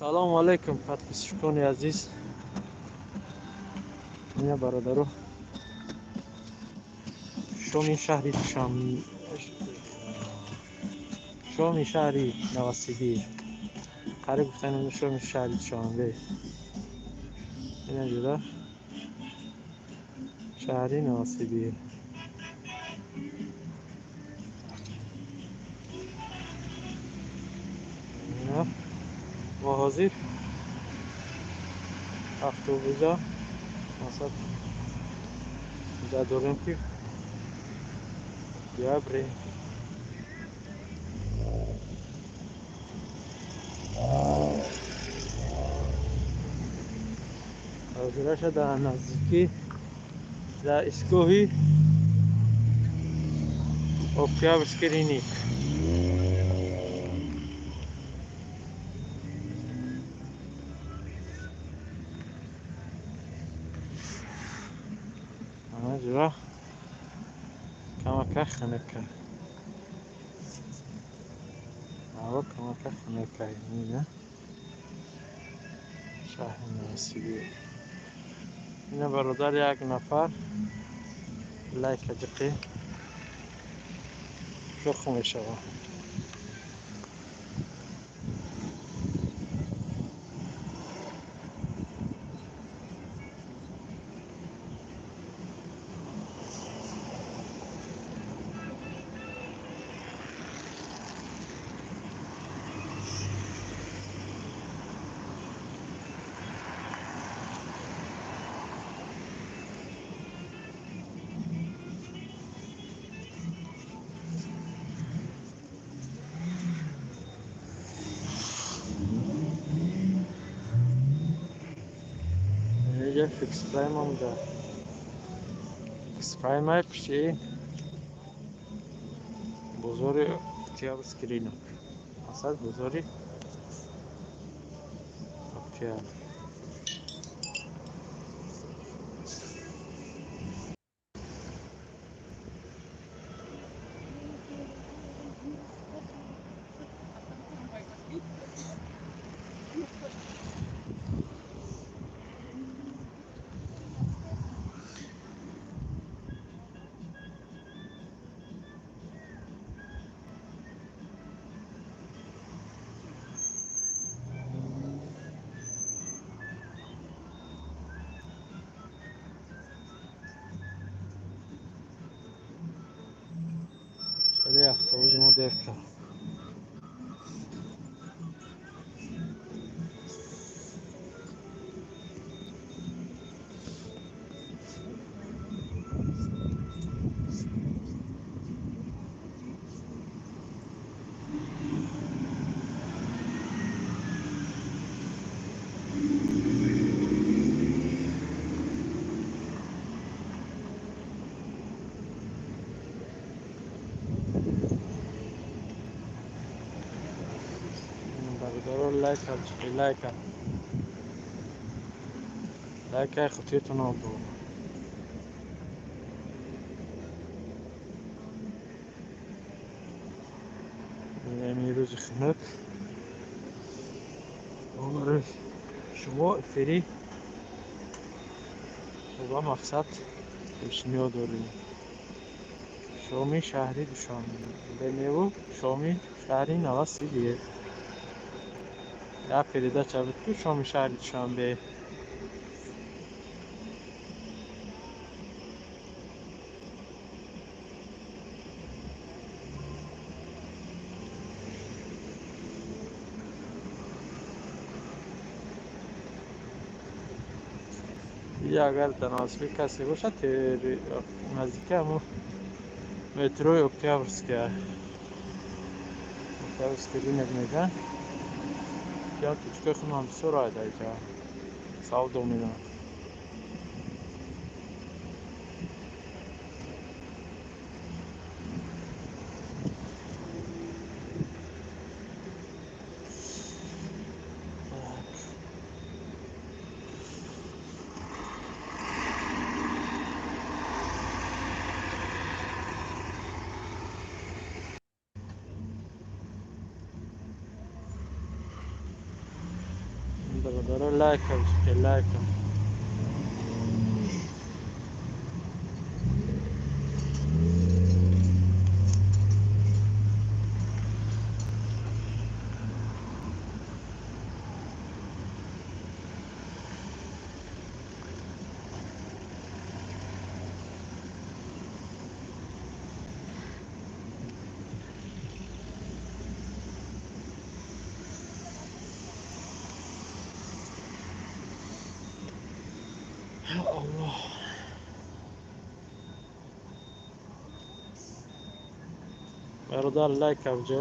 Салому алейкум, подписчикони азиз. Ина бародаро. Шоми шаҳри Душанбе. Шоми шаҳри Новосибир. Қариб гуфтан шоми шаҳри Душанбе. Ина ҷуда шаҳри Новосибир. Ина мо ҳозир автобуса масад ҷа дорем ки биябрем. Ҳозираша дар наздикӣ дар истгоҳи Октябрьский рынок. Ана камака хунука. Ҳаво камака хунука. Ина шаҳри Новосибир. Ина бародар як нафар лайка ҷиқӣ шӯх мешавад. Инҷа фикс прайм омада. Фикс праймай пиши бозори Октябрьский рынок. Масад бозори Октябрь. Хеле автобуси мо дер кард. Лайка, лайка. Лайка хотиртон обуд. Ин рӯзи хунук барои шумо эфири ба мақсад пешниҳод дорем. Шоми шаҳри Душанбе неву шоми шаҳри Новосибир. Як передача буд ки шоми шаҳри Душанбе. И агар дар Новосибир касе бошад, наздики ҳамун метрои Октябрьская. Октябрьский рынок мегӯянд. Я точкаи худам бисёр ай дар инҷа савдо медиҳам. Бародаро, лайка лайка. Аллоҳ. Бародар, лайк абҷо.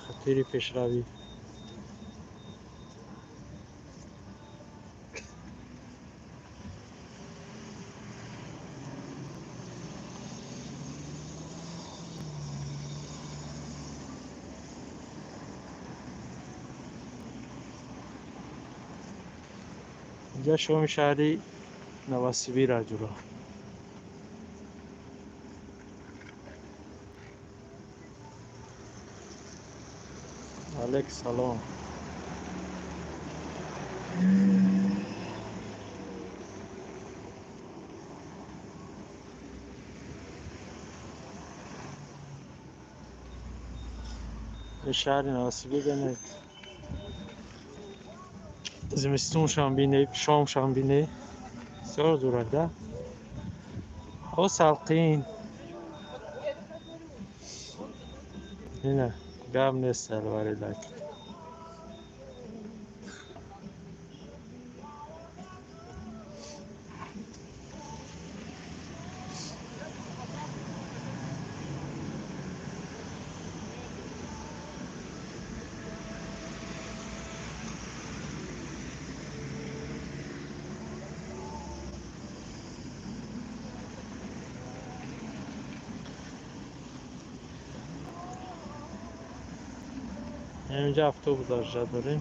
Хатири пешравӣ. Инҷа шоми шаҳри Новосибир аҷуро. Алейк салом. Шаҳри Новосибир бинед. Зимистоншам бинед, шомшам бинед. Бисёр дурак, да? Ҳаво салқин. Ина гап нест алвари лайк. Инҷа автобус дарҷа дорем.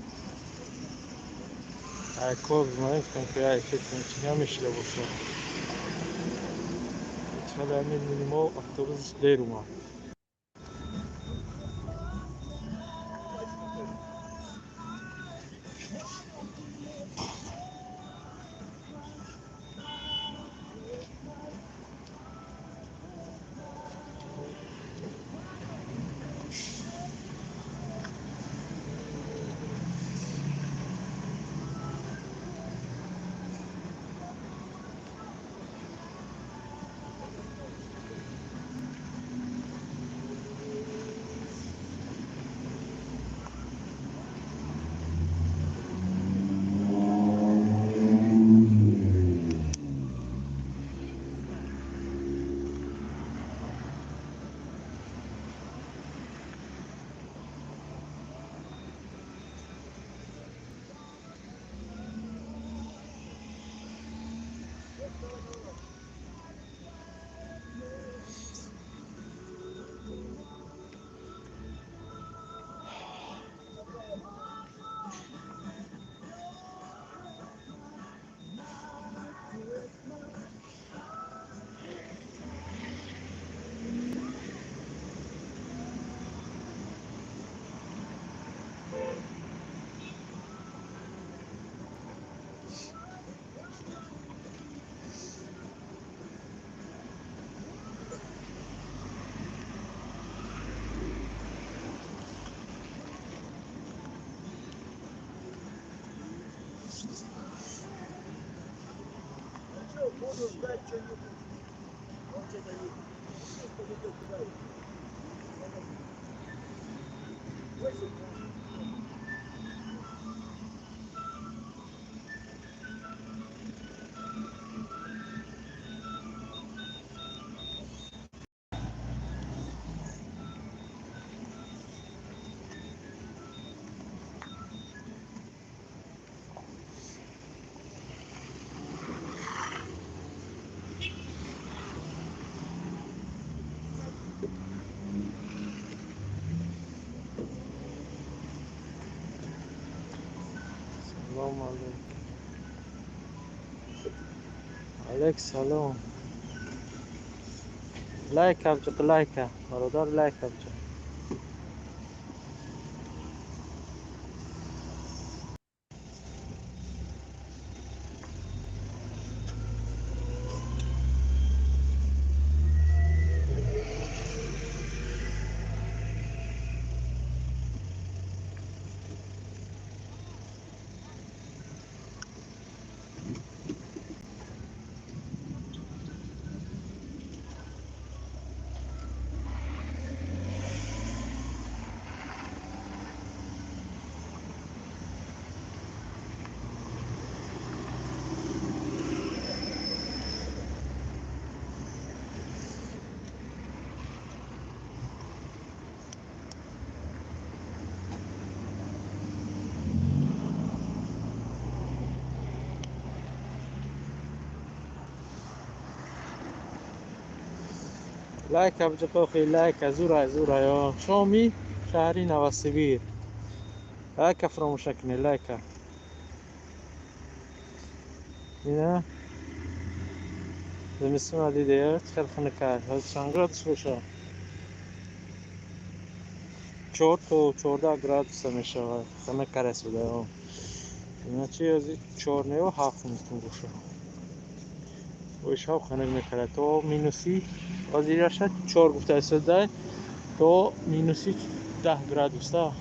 Ай кор бимонем, гуфтем ки ай фикр чи намешида бошад. Хеле ҳамин минимо автобус дер омад. Буду ждать что-нибудь. Он что-то не... Поведет куда? 8. Салом алейкум. Алейк салом. Лайк абҷа, лайка. Бародар, лайк абҷа. Лайка биҷақохи лайка зурай зурай шоми шаҳри Новосибир. Лайка фаромӯш накунед лайка. Ина зимистона диде чӣ хел хунук аст. Ҳозир чанд градус бошад? 4 то 14 градуса мешавад. Хунук карасуда. Иначи ҳозир 4,7 мумкин бошад. Шаб хунук мекард то минуси ҳозираша 4 гуфта истода то минуси 10 градуса.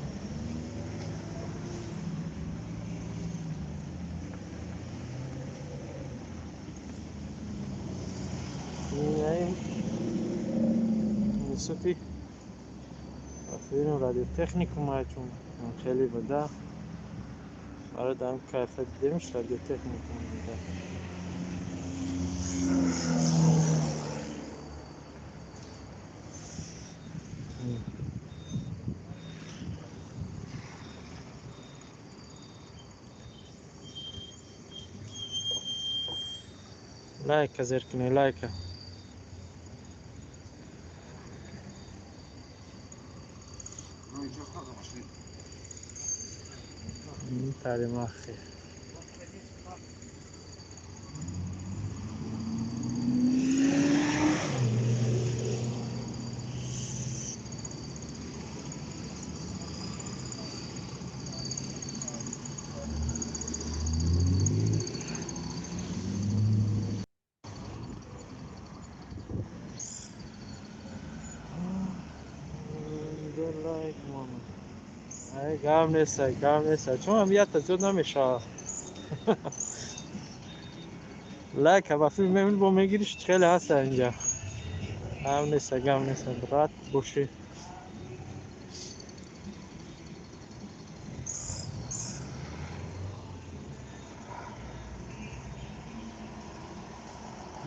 Институти радиотехникум чун хеле буда барои дар кайфа дидемш радиотехникум буда. Лайка зер кунед лайка. Таримахи. Гам нест, гам нест. Чун ҳам якта зиёд намешавад. Лайка ба филм мебинӣ бо мегириш хеле ҳаст инҷа. Гам нест, гам нест. Рад бошӣ.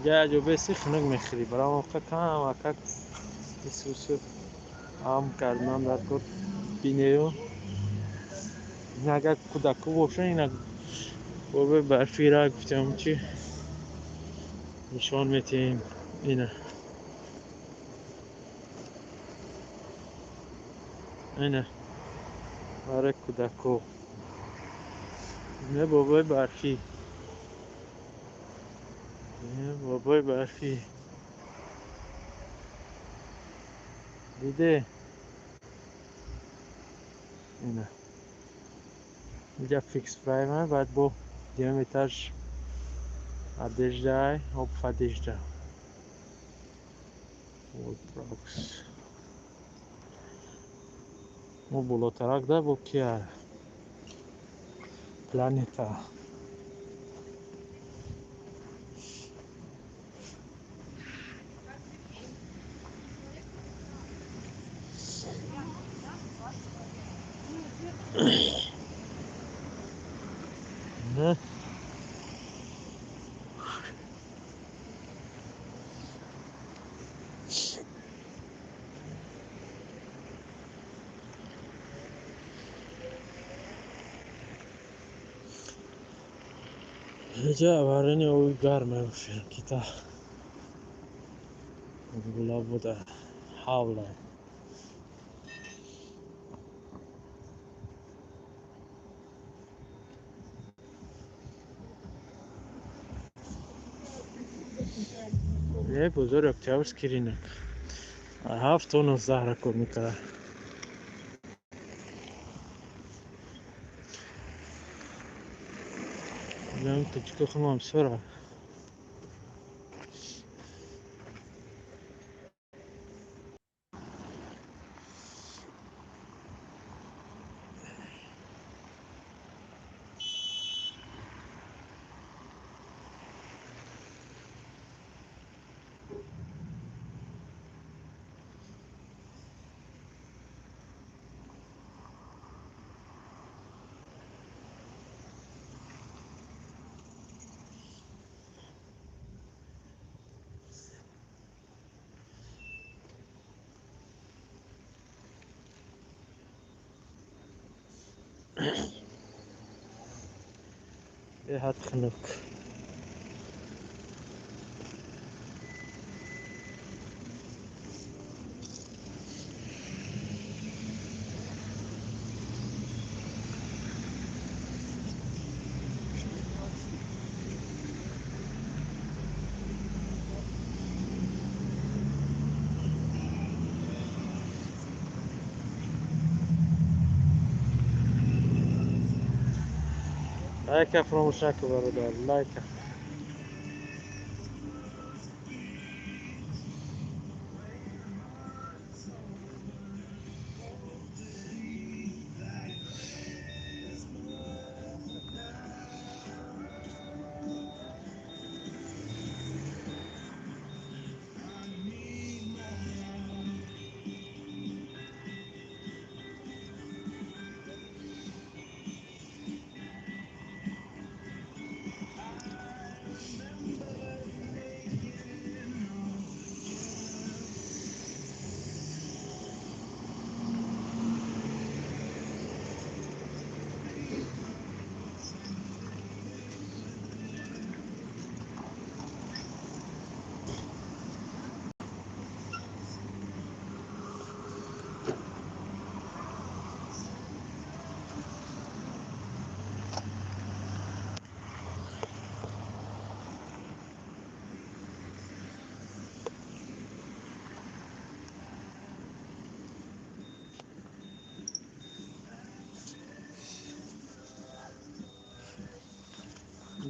Ҷо беси хунук мехӯрӣ. Барои он кам акак исусу ам кардан дар кор бинею. Агар кӯдаку бошад ина бобои барфира гуфтам чи нишон метиҳем. Ина ина барои кӯдаку ина бобои барфӣ, ина бобои барфӣ диде. Ина инҷа фикс прайм, баъд бо дуюм этаж одежда, обувь одежда. Мо болотарак да бо кия планета. Не? Инҷа варени оби гарм кита гула буда ҳавла. Бозори Октябрьский рынок. 7 то 19 ҳаракат мекард. Тоҷико худам бисёр. Беҳад хунук. Лайка фаромӯш накун, бародар, лайка.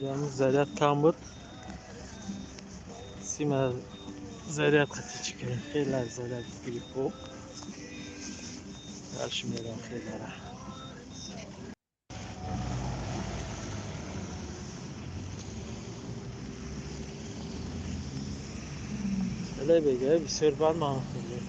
Yalnız заряд кам буд. Сима заряд қати чӣ кардем? Хеле заряд гирифт. Дальше мерам хеле. Хеле бега бисёр бад ман хеле.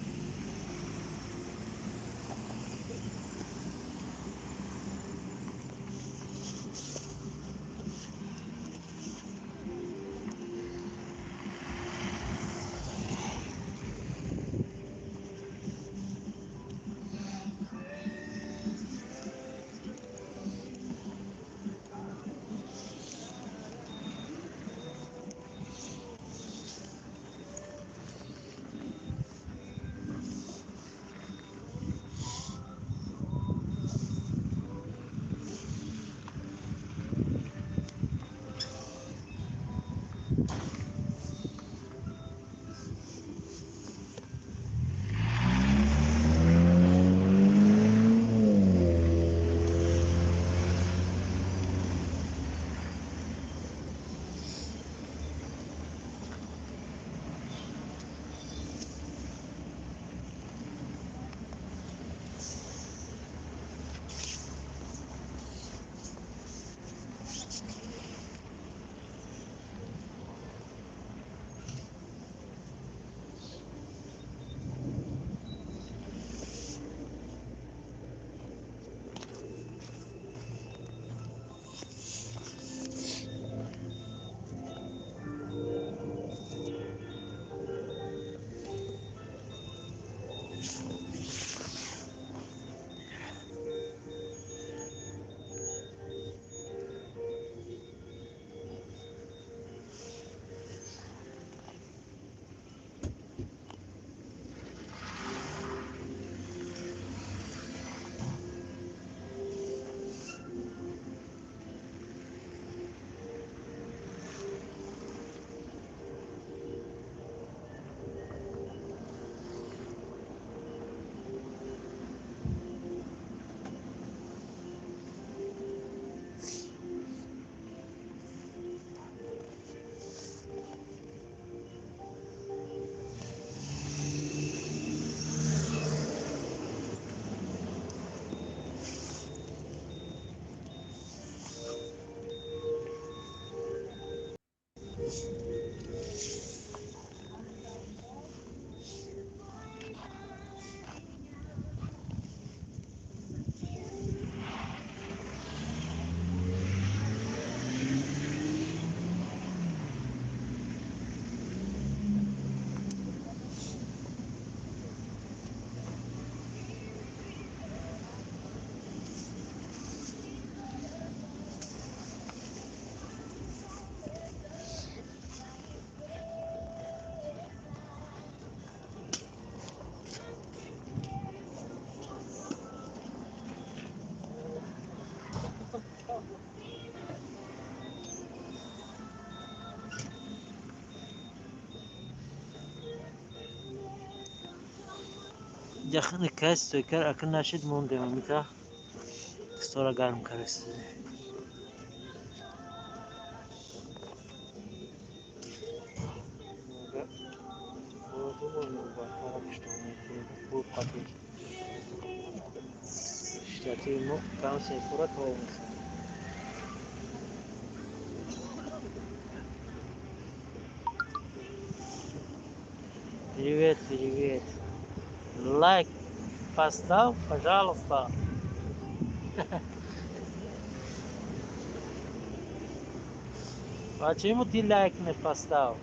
Яхни кас кар акн нашид мондем, амита стора гарм караст. Обқати штативи мо кам сепура тов мекунад. Привет, привет. Лайк поставь, пожалуйста. Почему ты лайк не поставил?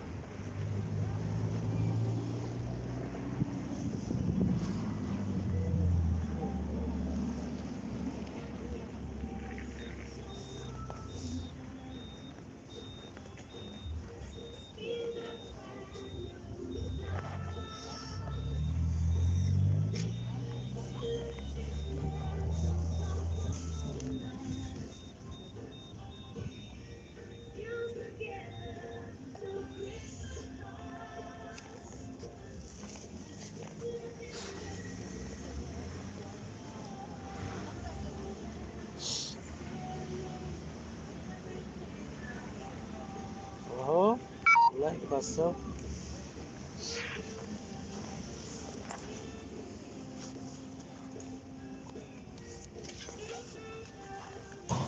Ого, лайк поставь.